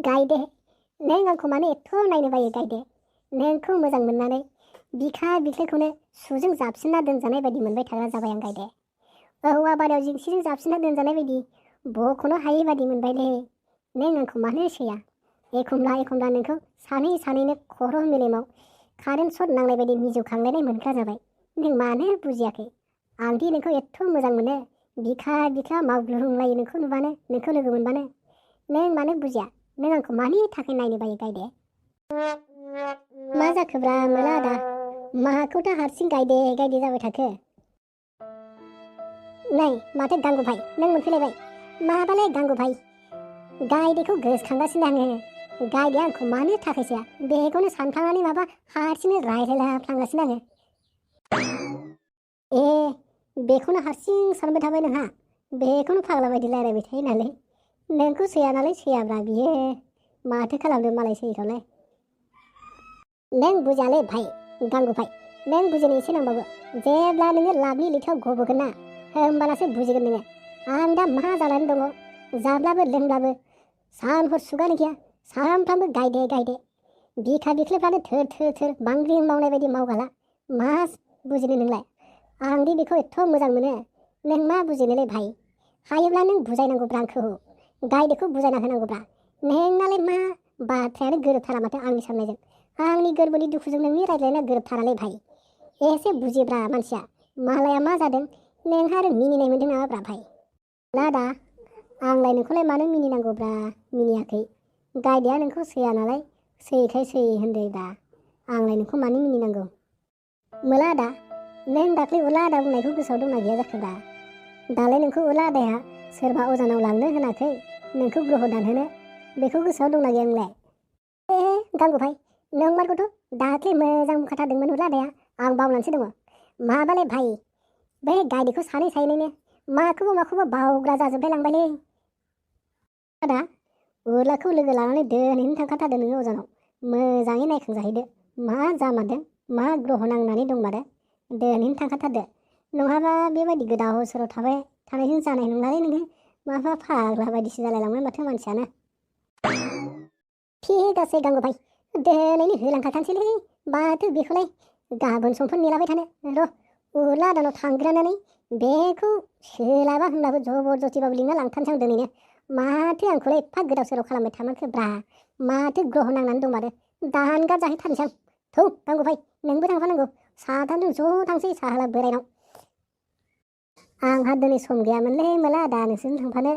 गायदे नों आंखौ मानो एथ' नायनो बायो गायदे नोंखौ मोजां मोननानै बिखा बिख्लोखौनो सुजों जाबसिनना दोनजानाय बायदि मोनबाय थाग्रा जाबाय आं गायदे औवा बारियाव जिंसिजों जाबसिनना दोनजानाय बायदि बख'नो हायै बायदि मोनबायलै नों आंखौ मानो सैया एखमब्ला एखमब्ला नोंखौ सानै सानैनो खर' मेलेमाव कारेन्ट सर्ट नांनाय बायदि मिजौखांलायनाय मोनग्रा जाबाय नों मानो बुजियाखै आंदि नोंखौ एथ' मोजां मोनो बिखा बिखा मावग्लुंलायो नोंखौ नुबानो नोंखौ लोगो मोनबानो नों मानो बुजिया नों आंखौ मानि थाखाय नायनो बायो गायदे मा जाखोब्रा मोला आदा माखौथ' हारसिं गायदे गायदे जाबाय थाखो नै माथो गांगु भाई नों मोनफैलायबाय माबालाय गांगु भाई गायदेखौ गोसोखांगासिनो आङो गायदेया आंखौ मानो थाखायसैया बेखौनो सानफ्लांनानै माबा हारसिंनो रायलायलाफ्लांगासिनो आङो ए बेखौनो हारसिं सानबाय थाबाय नोंहा बेखौनो फाग्ला बायदि रायलायबाय थायो नालाय नोंखौ सैया नालाय सैयाब्रा बियो माथो खालामदों मालाय सैयैखौलाय नों बुजियालै भाई गांगु भाई नों बुजिनो एसे नांबावगौ जेब्ला नोङो लाबनि लैथोआव गबोगोन ना होमबानासो बुजिगोन नोङो आं दा मा जानानै दङ जाब्लाबो लोंब्लाबो सान हर सुगानो गैया सानफ्रामबो गायदे गायदे बिखा बिख्लोफ्रानो थोर थोर थोर बांग्रि मावनाय बायदि मावगाला मा बुजिनो नोंलाय आंदि बेखौ एथ' मोजां मोनो नों मा बुजिनोलै भाई हायोब्ला नों बुजायनांगौब्रा आंखौ गायदेखौ बुजायना होनांगौब्रा नोंनालाय मा बाथ्रायानो गोरोबथारा माथो आंनि साननायजों आंनि गोरबोनि दुखुजों नोंनि रायज्लायनाया गोरोबथारालै भाई एसे बुजिब्रा मानसिया मालाया मा जादों नोंहा आरो मिनिनाय मोनदों नामाब्रा भाई लादा आंलाय नोंखौलाय मानो मिनिनांगौब्रा मिनियाखै गायदेया नोंखौ सैया नालाय सैयैखाय सैयै होनदोब्रा आंलाय नोंखौ मानो मिनिनांगौ मोला आदा नों दाख्लै उला आदा बुंनायखौ गोसोआव दंना गैया जाखोब्रा दालाय नोंखौ उला आदाया सोरबा अजानाव लांनो होनाखै नोंखौ ग्रह दानहोनो बेखौ गोसोआव दंना गैया नोंलाय गांगु भाई नोंमारगौथ' दाख्लै मोजां बुंखाथारदोंमोन उला आदाया आं बावनानैसो दङ माबालाय भाई बे गायदेखौ सानै सानैनो माखौबा बावग्रा जाजोबलाय लांबायलै आदा उलाखौ लोगो लानानै दोनहैनो थांखाथारदों नोङो अजानाव मोजाङै नायखांजाहैदो मा जामारदों मा ग्रह नांनानै दंमारो दोनहैनो थांखाथारदो नङाबा बेबायदि गोदाव सोराव थाबाय थानायजों जानाय नंलालै नोङो माबा फाग्ला बायदिसो जालायलांबाय माथो मानसियानो थिगासे गांगु भाई दोनैनो होलांखाथारसैलै माथो बेखौलाय गाबोन समफोर नेलाबाय थानो र' उला आदानाव थांग्रोनानै बेखौ सोलाबा होनब्लाबो जबर जस्तिबाबो लिंना लांथारसै आं दोनैनो माथो आंखौलाय एफा गोदाव सोराव खालामबाय थामारखोब्रा माथो ग्रह नांनानै दंमारो दानगार जाहैथारनोसै आं थौ गांगु भाई नोंबो थांफानांगौ साथामजों ज' थांसै साहाला बोरायनाव आंहा दिनै सम गैयामोनलै मोला आदा नोंसोरजों थांफानो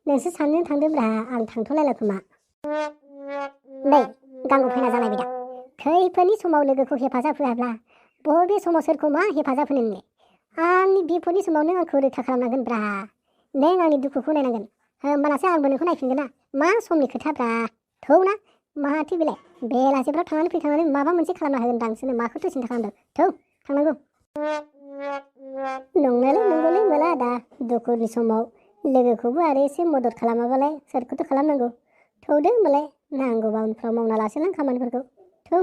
नोंसोर सानैजों थांदोंब्रा आं थांथ'लायला खोमा नै गांगु भाइना जालायबाय दा खैफोदनि समाव लोगोखौ हेफाजाब होआब्ला बबे समाव सोरखौ मा हेफाजाब होनो नोंलाय आंनि बिपदनि समाव नों आंखौ रैखा खालामनांगोनब्रा नों आंनि दुखुखौ नायनांगोन होमबानासो आंबो नोंखौ नायफिनगोन ना मा समनि खोथाब्रा थौ ना माथो बेलाय बेलासिफ्राव थांनानै फैखांनानै माबा मोनसे खालामना होगोनदां नोंसोरनो माखौथो सिन्था खालामदों थौ थांनांगौ नंनायालाय नंगौलै मोला आदा दुखुनि समाव लोगोखौबो आरो एसे मदद खालामाबालाय सोरखौथो खालामनांगौ थौदो होमबालाय नांगौबा उनफ्राव मावना लासैलां खामानिफोरखौ थौ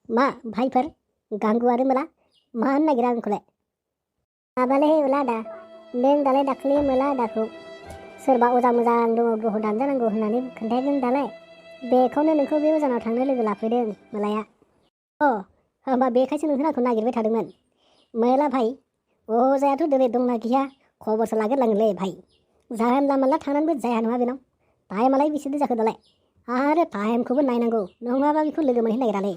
मा भाइफोर गांगु आरो मोला मा होननो नागिरा आंखौलाय माबालै उला आदा नों दालाय दाखालि मोला आदाखौ सोरबा अजा मोजां दङ ग्रह दानजानांगौ होननानै खोन्थादों दालाय बेखौनो नोंखौ बे अजानाव थांनो लोगो लाफैदों मोलाया होमबा बेखायसो नोंथां आंखौ नागिरबाय थादोंमोन मोला भाई अजायाथ' दिनै दंना गैया खबरसो लाग्रोलाङोलै भाई जानला मानला थांनानैबो जाया नङा बेनाव टाइमालाय बेसेथो जाखो दालाय आरो टाइमखौबो नायनांगौ नङाबा बेखौ लोगो मोनहैनो नागिरालै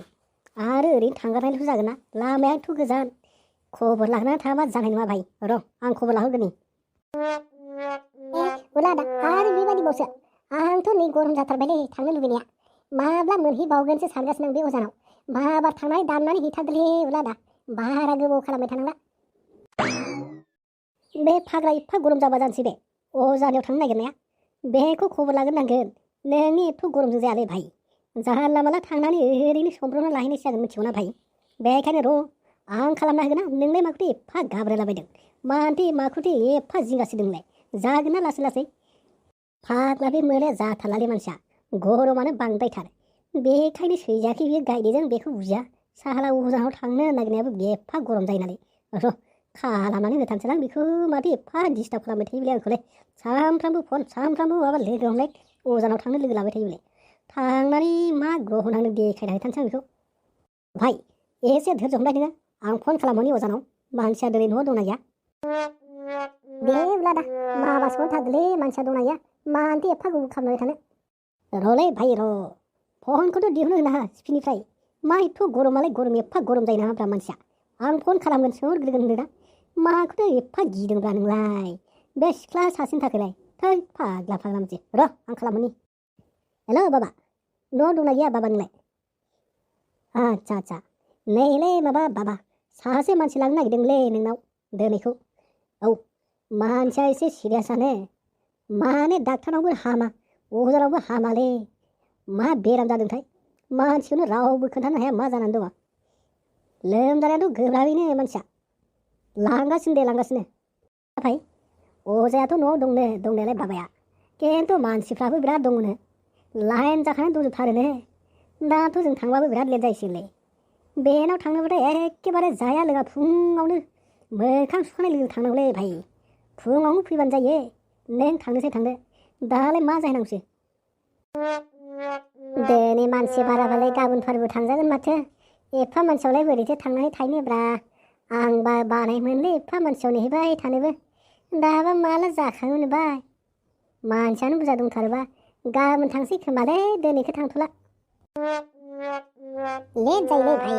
आरो ओरैनो थांगारनायल'सो जागोन ना लामायाथ' गोजान खबर लाग्रोनानै थाङाबा जानाय नङा भाई र' आं खबर लाहोगोरनि उला आदा आरो बेबायदिबावसो आंथ' नै गरम जाथारबायलै थांनो लुबैनाया माब्ला मोनहैबावगोनसो सानगासिनो आं बे अजानाव माबार थांनानै दाननानै हैथारदोलै उला आदा बारा गोबाव खालामबाय थानांला बे फाग्ला एफा गरम जाबा जानोसै बे अजानियाव थांनो नागिरनाया बेखौ खबर लाग्रोनांगोन नोंनि एथ' गरमजों जायालै भाई जानला मानला थांनानै ओरैनो समफ्रावनो लाहैनायसो जागोन मिथिगौना भाई बेखायनो र' आं खालामना होगोन ना नोंलाय माखौथो एफा गाब्रायलाबायदों माखौथो एफा जिंगासिदों नोंलाय जागोन ना लासै लासै फाग्ला बे मोलाया जाथारलालै मानसिया गरमानो बांद्रायथार बेखायनो सैजाखै बियो गायदेजों बेखौ बुजिया साहाला अजानाव थांनो नागिरनायाबो एफा गरम जायो नालाय र' खालामनानै होनो थांसैलां बेखौ माथो एफा डिस्टार्ब खालामबाय थायो बेलाय आंखौलाय सानफ्रामबो फन सानफ्रामबो माबा लोगो हमलाय अजानाव थांनो लोगो लाबाय थायो बेलाय थांनानै मा ग्रह नांनो देखायनानै थांसै आं बेखौ भाइ एसे धोर्ज हमलाय नोङो आं फन खालामहरनि अजानाव मानसिया दिनै न'आव दंना गैया दे ब्लादा माबासोआवनो थादोलै मानसिया दंना गैया मानोथो एफा गोबाव खालामबाय थानो र'लै भाइ र' फनखौथ' दिहुननो होना सिफिनिफ्राय मा एथ' गरमालाय गरम एफा गरम जायो नामाब्रा मानसिया आं फन खालामगोन सोंहरग्रोगोन होनदों दा माखौथो एफा गिदोंब्रा नोंलाय बे सिख्ला सासेनि थाखायलाय थै फाग्ला फाग्ला मोनसे र' आं खालामहरनि हेल' बाबा न'आव दंना गैया बाबा नोंलाय आच्छा नैलै माबा बाबा सासे मानसि लांनो नागिरदोंलै नोंनाव दिनैखौ औ मानसिया एसे सिरियासआनो माने डाक्टारनावबो हामा अजानावबो हामालै मा बेराम जादोंथाय मानसिखौनो रावबो खोन्थानो हाया मा जानानै दङ लोमजानायाथ' गोब्राबैनो मानसिया लांगासिनो दे लांगासिनो नाथाय अजायाथ' न'आव दंनो दंनायालाय बाबाया खिन्थु मानसिफ्राबो बिराद दङनो लाइन जाखानानै दंजोबथारोनो दाथ' जों थांबाबो बिराद लेट जायोसैलै बेनाव थांनोबाथाय एखेबारे जाया लोङा फुङावनो मोखां सुखांनाय लोगो थांनांगौलै भाइ फुङावनो फैबानो जायो नों थांनोसै थांदो दालाय मा जाहैनांगौसै दिनै मानसि बाराबालाय गाबोनफोरबो थांजागोन माथो एफा मानसियावलाय बोरैथो थांनानै थाहैनोब्रा आंबा बानाय मोनलै एफा मानसियाव नेहैबाय थानोबो दाबा माला जाखाङोनो बाय मानसियानो बुरजा दंथारोबा गाबोन थांसै खोमालै दिनैखौ थांथ'ला लेट जायोलै भाइ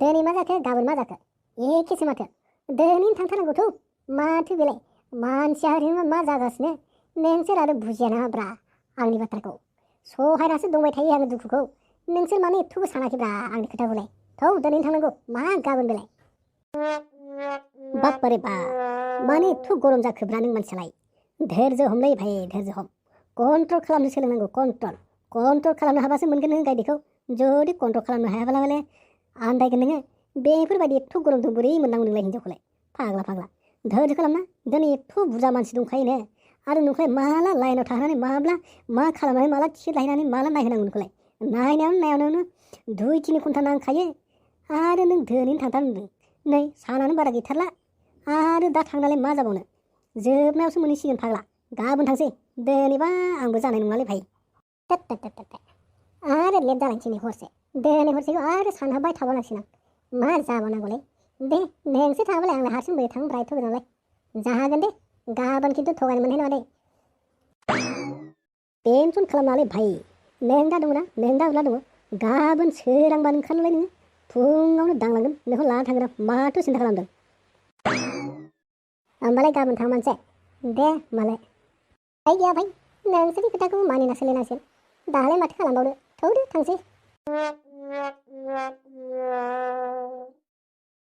दिनै मा जाखो गाबोन मा जाखो एखेसो माथो दिनैनो थांथारनांगौथ' माथो बेलाय मानसिया ओरैनो मा जागासिनो नोंसोर आरो बुजिया नामाब्रा आंनि बाथ्राखौ सहायनासो दंबाय थायो आङो दुखुखौ नोंसोर मानो एथ'बो सानाखैब्रा आंनि खोथाखौलाय थौ दिनैनो थांनांगौ मा गाबोन बेलाय बाप्पारे बा मानो एथ' गरम जाखोब्रा नों मानसियालाय धोर्ज हमलै भाइ धोर्ज हम कन्ट्रल खालामनो सोलोंनांगौ कन्ट्रल खालामनो हाबासो मोनगोन नों गायदेखौ जुदि कन्ट्रल खालामनो हायाब्ला माने आन्दायगोन नोङो बेफोरबायदि एथ' गरमजों बोरै मोननांगौ नोंलाय हिन्जावखौलाय फाग्ला धोर्ज खालामना दिनै एथ' बुरजा मानसि दंखायोनो आरो नोंखौलाय माला लाइनाव थानानै माब्ला मा खालामनानै माला टिकेट लायनानै माला नायहोनांगौ नोंखौलाय नायनायावनो 2-3 घन्टा नांखायो आरो नों दिनैनो थांथार होनदों नै सानानो बारा गैथारला आरो दा थांनालाय मा जाबावनो जोबनायावसो मोनहैसिगोन फाग्ला गाबोन थांसै दिनैबा आंबो जानाय नङालै भाइ आरो लेट जालायसै नै हरसे दिनै हरसेखौ आरो सानहाबबाय थाबावनांसिगोन आं मा जाबावनांगौलै दे नोंसो थाङाबालाय आंलाय हारसिं बोरै थांब्रा एथ' गोजानलाय जाहागोन दे गाबोन खिन्थु थगायनो मोननाय नङा दे टेनसन खालामनाङालै भाइ नों दा दङ ना नों दा उरला दङ गाबोन सोरांबानो ओंखारनोलाय नोङो फुङावनो दांलांगोन नोंखौ लाना थांगोन आं माथो सिन्था खालामदों होमबालाय गाबोन थांमारनोसै दे होमबालाय भाइ गैया भाइ नोंसोरनि खोथाखौ मानिना सोलिनांसिगोन दालाय माथो खालामबावनो थौदो थांसै